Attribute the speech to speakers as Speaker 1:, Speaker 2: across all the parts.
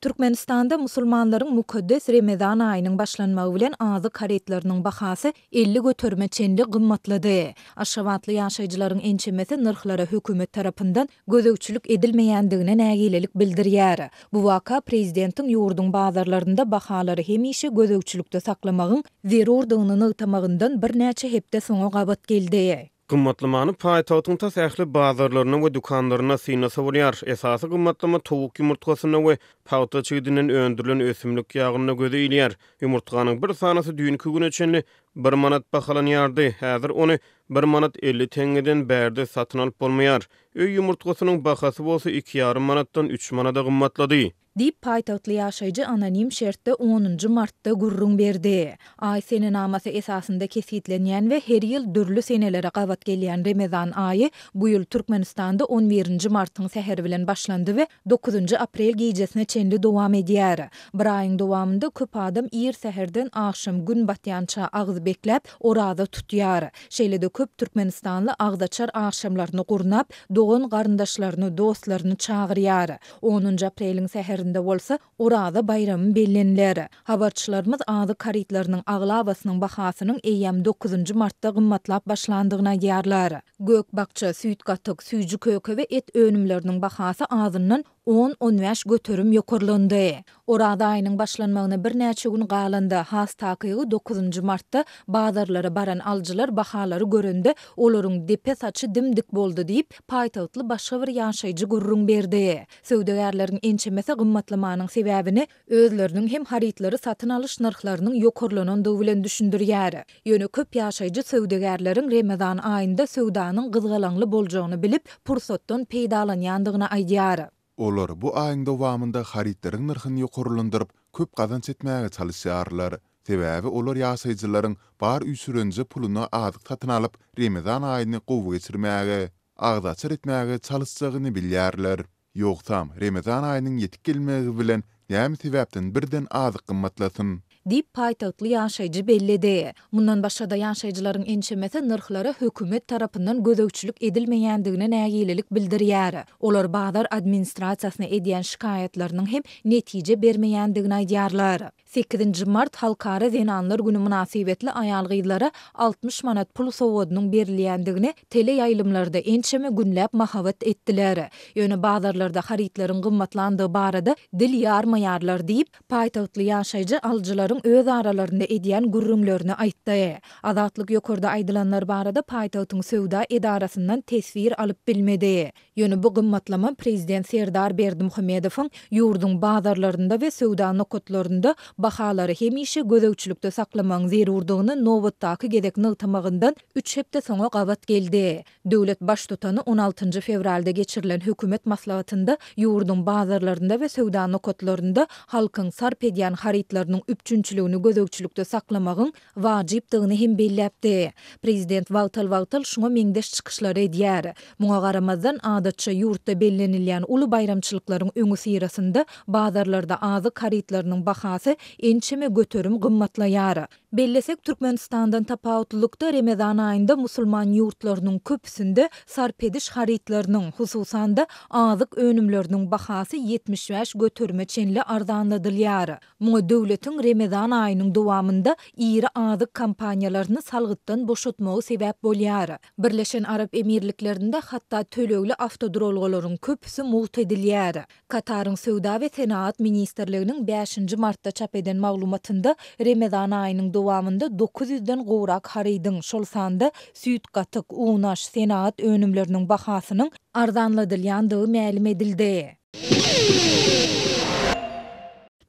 Speaker 1: Türkmenistanda musulmanlaryň mukaddes Remezan aýynyň başlanmagy bilen azyk harytlarynyň bahasy 50 göterime çenli gymmatlady. Aşgabatly ýaşaýjylaryň ençemesi nyrhlara hökümet tarapyndan gözegçilik edilmeýändigine nägilelik bildirýär. Bu waka prezidentiň ýurduň bazarlarynda bahalary hemişe gözegçilikde saklamagyň zerurdygyny nygtamagyndan birnäçe hepde soňa gabat geldi.
Speaker 2: Gymmatlamany paýtagtyň tas ähli bazarlarynda we dükanlarynda synlasa bolýar. Esasy gymmatlama towuk ýumurtgasynda we pagta çigidinden öndürilen ösümlik ýagynda göze ilýär. Ýumurtganyň bir sanysy düýnki güne çenli bir manat bahalanýardy, häzir ony bir manat 50 teňňeden bärde satyn alyp bolmaýar. Öý ýumurtgasynyň bahasy bolsa iki ýarym manatdan üç manada gymmatlady.
Speaker 1: Diýip, paýtagtly ýaşaýjy anonim şertde onunjy martda gürrüň berdi. Aý senenamasy esasynda kesgitlenýän we her ýyl dürli senelere gabat gelýän Remezan aýy bu ýyl Türkmenistanda on birinji martyň säheri bilen başlandy we dokuzynjy aprel gijesine çenli dowam edýär. Bir aýyň dowamynda köp adam ir säherden agşam gün batýança agyz bekläp, oraza tutýar. Şeýle-de köp türkmenistanly agzaçar agşamlaryny gurnap, dogan-garyndaşlaryny, dostlaryny çagyrýar. Onunjy apreliň säherinde bolsa Oraza baýramy belleniler. Habarçylarymyz azyk harytlarynyň aglabasynyň bahasynyň eýýäm dokuzynjy martda gymmatlap başlandygyny aýdýarlar. Gök-bakja, süýt-gatyk, süýji-köke we et önümleriniň bahasy azyndan on-on bäş göterim ýokarlandy. Oraza aýynyň başlanmagyna birnäçe gün galanda, has takygy dokuzynjy martda bazarlara baran alyjylar bahalary görende, olaryň depe saçy dim-dik boldy diýip, paýtagtly başga bir ýaşaýjy gürrüň berdi. Söwdagärleriň ençemesi gymmatlamanyň sebäbini özleriniň hem harytlary satyn alyş nyrhlarynyň ýokarlanandygy bilen düşündirýär. Ýöne köp ýaşaýjy söwdagärleriň Remezan aýynda söwdanyň gyzgalaňly boljagyny bilip, pursatdan peýdalanýandygyny aýdýar.
Speaker 3: Olar bu aýyň dowamynda harytlaryň nyrhyny ýokarlandyryp, köp gazanç etmäge çalyşýarlar. Sebäbi olar ýaşaýjylaryň bar üýşürenje puluna azyk satyn alyp, Remezan aýyny gowy geçirmäge, agzaçar etmäge çalyşjagyny bilýärler. Ýogsam, Remezan aýynyň ýetip gelmegi bilen näme sebäpden birden azyk gymmatlasyn?
Speaker 1: Diýip, paýtagtly ýaşaýjy belledi. Mundan başga-da, ýaşaýjylaryň ençemesi nyrhlara hökümet tarapyndan gözegçilik edilmeýändigine nägilelik bildirýär. Olar bazar administrasiýasyna edýän şikaýatlarynyň hem netije bermeýändigini aýdýarlar. Sekizinji mart Halkara zenanlar güni mynasybetli aýal-gyzlara 60 manat pul sowgadynyň berilýändigini teleýaýlymlarda ençeme günläp mahabat etdiler. Ýöne bazarlarda harytlaryň gymmatlandygy barada dil ýarmaýarlar diýip, Paýtagtly ýaşaýjy alyjylaryň öz aralarynda edýän gürrüňlerini aýtdy. Azatlyk ýokarda aýdylanlar barada paýtagtyň söwda edarasyndan teswir alyp bilmedi. Ýöne bu gymmatlama prezident Serdar Berdimuhamedowyň ýurduň bazarlarynda we söwda nokatlarynda bahalary hemişe gözegçilikde saklamagyň zerurdygyny nobatdaky gezek nygtamagyndan üç hepde soňa gabat geldi. Döwlet Baştutany on altynjy fewralda geçirilen hökümet maslahatynda ýurduň bazarlarynda we söwda nokatlarynda halkyň sarp edýän harytlarynyň üpjünçiligini gözegçilikde saklamagyň wajypdygyny hem belläpdi. Prezident wagtal-wagtal şuňa meňzeş çykyşlary edýär. Muňa garamazdan, adatça ýurtda bellenilýän uly baýramçylyklaryň öňüsyrasynda bazarlarda azyk harytlarynyň bahasy ençeme göterim gymmatlaýar. Bellesek, Türkmenistandan tapawutlylykda, Remezan aýynda musulman ýurtlarynyň köpüsinde sarp ediş harytlarynyň, hususan-da, azyk önümleriniň bahasy 75 göterime çenli arzanladylýar. Muňa döwletiň Remezan aýynyň dowamynda iri azyk kompaniýalaryny salgytdan boşatmagy sebäp bolýar. Birleşen Arap Emirliklerinde hatda tölegli awtoduralgalaryň köpüsi mugt edilýär. Kataryň Söwda we senagat ministrliginiň bäşinji martda çap eden maglumatynda Remezan aýynyň dowamynda 9 ýüzden gowrak harydyň, şol sanda süýt-gatyk, unaş, senagat önümleriniň bahasynyň arzanladylýandygy mälim edildi.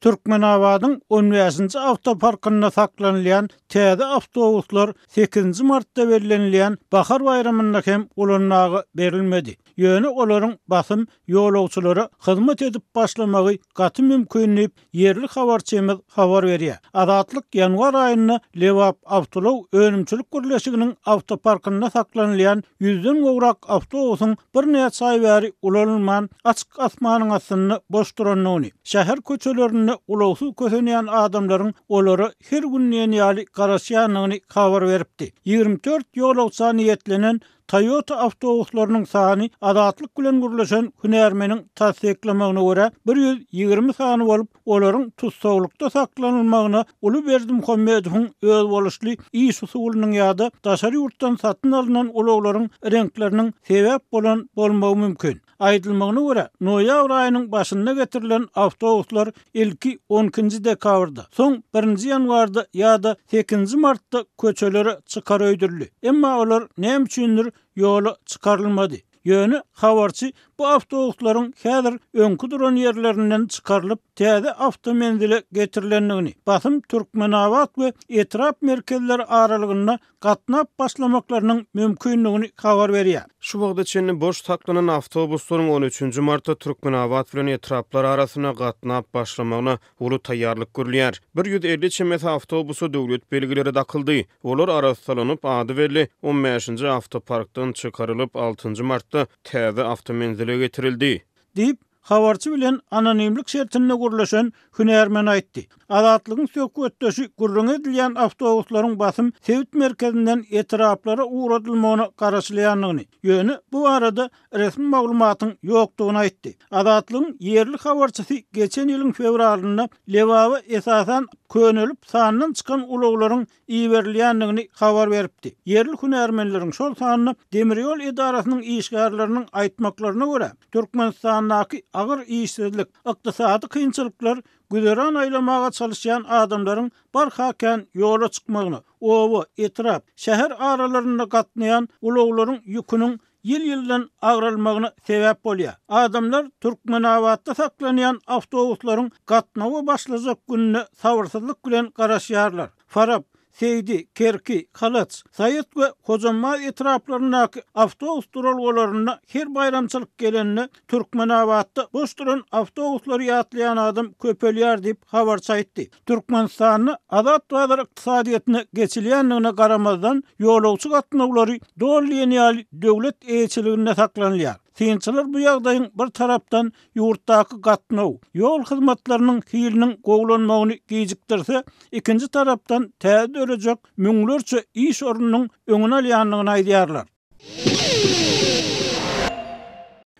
Speaker 4: Türkmenabadyň on bäşinji awtoparkynda saklanylýan täze awtobuslar sekizinji martda bellenilýän Bahar baýramynda hem ulanmaga berilmedi. Ýöne olaryň basym ýolagçylara hyzmat edip başlamagy gaty mümkin diýip, ýerli habarçymyz habar berýär. Azatlyk ýanwar aýynda Lebap awtoulag önümçilik birleşiginiň awtoparkynda saklanylýan ýüzden gowrak awtobusyň birnäçe aý bäri ulanylman, açyk asmanyň astynda boş durandygyny, şäher köçelerinde ulagsyz kösenýän adamlaryň olara her gün diýen ýaly garaşýandygyny habar beripdi. 24 ýolagça niýetlenen. Toyota awtobuslarynyň sany Azatlyk bilen gürleşen hünärmeniň tassyklamagyna görä, 120 sany bolup, olaryň tussaglykda saklanylmagyna uly Berdimuhamedowyň özboluşly iş usulynyň ýa-da daşary ýurtdan satyn alnan ulaglaryň reňkleriniň sebäp bolan bolmagy mümkin. Aýdylmagyna görä, noýabr aýynyň başynda getirilen awtobuslar ilki on ikinji dekabrda, soň birinji ýanwarda ýa-da sekizinji martda köçelere çykar öýdüldi. Emma olar näme üçindir ýola çykarylmady. Ýöne habarçy bu awtobuslaryň häzir öňki duran ýerlerinden çykarylyp, täze awtomenzile getirilendigini, basym Türkmenabat we etrap merkezleri aralygynda gatnap başlamaklarynyň mümkindigini habar berýär.
Speaker 2: Şu wagta çenli boş saklanan awtobuslaryň on üçünji martda Türkmenabat bilen etraplar arasynda gatnap başlamagyna uly taýýarlyk görülýär. 150 çemesi awtobusa döwlet belgileri dakyldy. Olar arassalanyp, ady belli on bäşinji awtoparkdan çykarylyp, altynjy martda täze awtomenzile getirildi.
Speaker 4: Diýip, habarçy bilen anonimlik şertinde gürleşen hünärmen aýtdy. Azatlygyň söhbetdeşi gürrüňi edilýän awtobuslaryň basym sebit merkezinden etraplara ugradylmagyna garaşylýandygyny, ýöne bu barada resmi maglumatyň ýokdugyny aýtdy. Azatlygyň ýerli habarçysy geçen ýylyň fewralynda Lebaba esasan könelip sandan çykan ulaglaryň iberilýändigini habar beripdi. Ýerli hünärmenleriň, şol sanda demir ýol edarasynyň işgärleriniň aýtmaklaryna görä, Türkmenistandaky agyr işsizlik, ykdysady kynçylyklar güzeran aýlamaga çalyşýan adamlaryň barha kän ýola çykmagyna, oba, etrap, şäher aralarynda gatnaýan ulaglaryň ýüküniň ýyl-ýyldan agralmagyna sebäp bolýar. Adamlar Türkmenabatda saklanýan awtobuslaryň gatnawa başlajak gününe sabyrsyzlyk bilen garaşýarlar. Farap, Seýdi, Kerki, Halaç, Saýat we Hojambaz etraplaryndaky awtobus duralgalarynda her baýramçylyk gelende Türkmenabatda boş duran awtobuslary ýatlaýan adam köpelýär diýip, habarçy aýtdy. Türkmenistanda azat bazar ykdysadyýetine geçilýändigine garamazdan, ýolagçy gatnawlary doly diýen ýaly döwlet eýeçiliginde saklanylýar. Synçylar bu ýagdaýyň bir tarapdan ýurtdaky gatnaw, ýol hyzmatlarynyň hiliniň gowulanmagyny gijikdirse, ikinji tarapdan täze dörejek müňlerçe iş ornunyň öňüni alýandygyny aýdýarlar.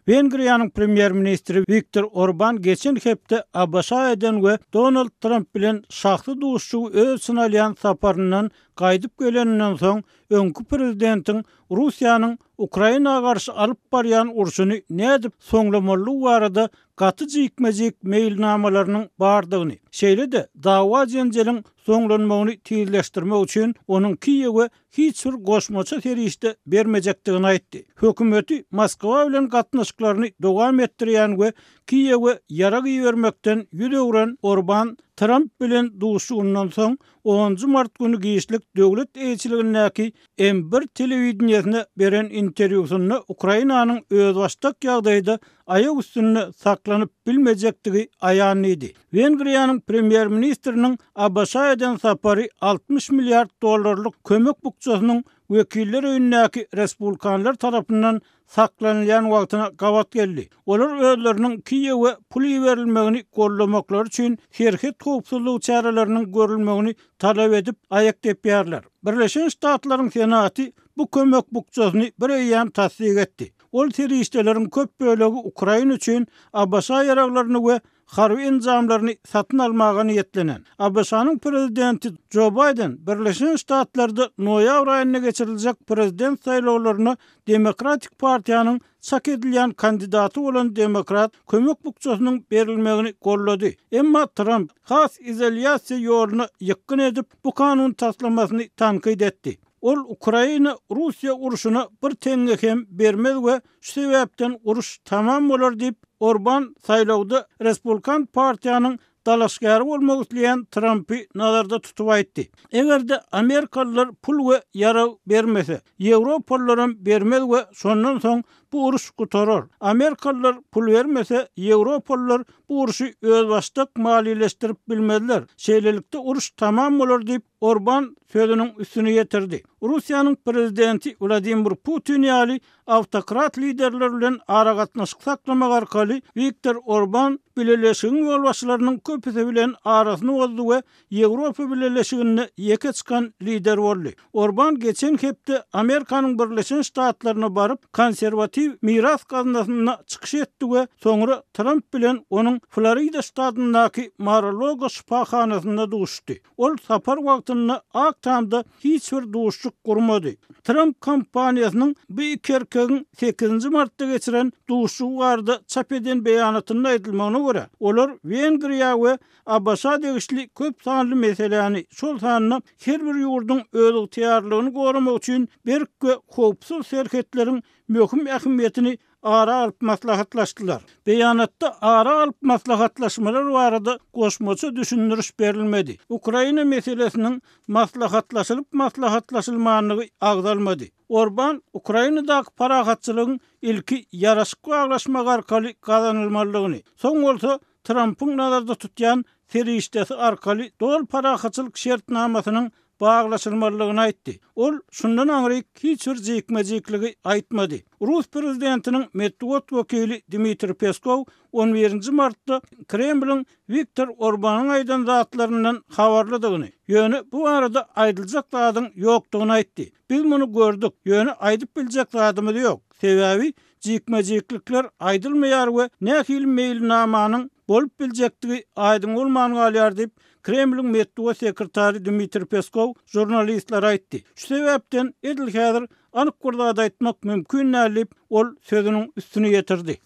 Speaker 4: Wengriýanyň premýer-ministri Wiktor Orban geçen hepde ABŞ-a eden we Donald Tramp bilen şahsy duşuşygy öz içine alýan saparyndan gaýdyp geleninden soň, öňki prezidentiň Russiýanyň Ukraina garşy alyp barýan urşuny nädip soňlamalydygy barada gaty jikme-jik meýilnamalarynyň bardygyny, şeýle-de dawa-jenjeliň soňlanmagyny tizleşdirmek üçin onuň Kiýewe hiç bir goşmaça serişde bermejekdigini aýtdy. Hökümeti Moskwa bilen gatnaşyklaryny dowam etdirýän we Kiýewe ýarag ibermekden ýüz öwren Orban Tramp bilen duşuşygyndan soň onunjy mart güni giçlik döwlet eýeçiligindäki M bir telewideniýesine beren interwýusynda Ukrainanyň özbaşdak ýagdaýda aýak üstünde saklanyp bilmejekdigi aýan diýdi. Wengriýanyň premýer-ministriniň ABŞ-a eden sapary 60 milliard dollarlyk kömek bukjasynyň Wekiller öýündäki respublikanlar tarapyndan saklanylýan wagtyna gabat geldi. Olar özleriniň Kiýewe pul iberilmegini goldamaklary üçin serhet howpsuzlygy çäreleriniň görülmegini talap edip, aýak depýärler. Birleşen Ştatlaryň Senaty bu kömek bukjasyny bir eýýäm tassyk etdi. Ol serişdeleriň köp bölegi Ukraina üçin ABŞ ýaraglaryny we harby enjamlaryny satyn almaga niýetlenen. ABŞ-nyň prezidenti Jo Baýden Birleşen Ştatlarda noýabr aýynda geçiriljek prezident saýlawlaryna Demokratik partiýanyň çak edilýän kandidaty bolan demokrat kömek bukjasynyň berilmegini goldady. Emma Tramp has izolýasiýa ýoluna ýykgyn edip, bu kanun taslamasyny tankyt etdi. Ol Ukraina-Russiýa urşuna bir teňňe hem bermez we şu sebäpden uruş tamam bolar diýip, Orban saýlawda Respublikan partiýanyň dalaşgäri bolmak isleýän Trampy nazarda tutup aýtdy. Eger-de amerikalylar pul we ýarag bermese, ýewropalylaram bermez we şondan soň bu uruş gutarar. Amerikalylar pul bermese, ýewropalylar bu urşy özbaşdak maliýeleşdirip bilmezler. Şeýlelikde uruş tamam bolar diýip, Orban sözüniň üstüni ýetirdi. Russiýanyň prezidenti Wladimir Putin ýaly Awtokrat liderler bilen aragatnaşyk saklamak arkaly Wiktor Orban Bileleşigiň ýolbaşçylarynyň köpüsi bilen arasyny bozdy we Ýewropa Bileleşiginde ýeke çykan lider boldy. Orban geçen hepde Amerikanyň Birleşen Ştatlaryna baryp, konserwatiw miras gaznasynda çykyş etdi we soňra Tramp bilen onuň Florida ştatyndaky Mar-a-Lago şypahanasynda duşuşdy. Ol sapar wagtynda Ak Tamda hiç bir duşuşyk gurmady. Tramp kampaniýasynyň bu iki erkegiň sekizinji martda geçiren duşuşygy barada çap eden beýanatynda aýdylmagyna görä, olar Wengriýa we ABŞ-a degişli köp sanly meseläni, şol sanda her bir ýurduň özygtyýarlygyny goramak üçin berk we howpsuz serhetleriň möhüm ähmiýetini ara alyp maslahatlaşdylar. Beýanatda ara alyp maslahatlaşmalar barada goşmaça düşündiriş berilmedi. Ukraina meselesiniň maslahatlaşylyp-maslahatlaşylmandygy agzalmady. Orban Ukrainadaky parahatçylygyň ilki ýaraşyk baglaşmak arkaly gazanylmalydygyny, soň bolsa Trampyň nazarda tutýan serişdesi arkaly doly parahatçylyk şertnamasynyň baglaşylmalydygyny aýtdy. Ol şundan aňryk hiç bir jikme-jikligi aýtmady. Rus prezidentiniň metbugat wekili Dmitriý Peskow on birinji martda Kremliň Wiktor Orbanyň aýdan zatlaryndan habarlydygyny, ýöne bu barada aýdyljak zadyň ýokdugyny aýtdy. Biz muny gördük, ýöne aýdyp biljek zadymyz ýok. Sebäbi jikme-jiklikler aýdylmaýar we nähili meýilnamanyň bolup biljekdigi aýdyň bolman galýar diýip, Kremliň metbugat sekretary Dmitriý Peskow žurnalistlere aýtdy. Şu sebäpden edil häzir anyk bir zat aýtmak mümkin däl diýip, ol sözüniň üstüni ýetirdi.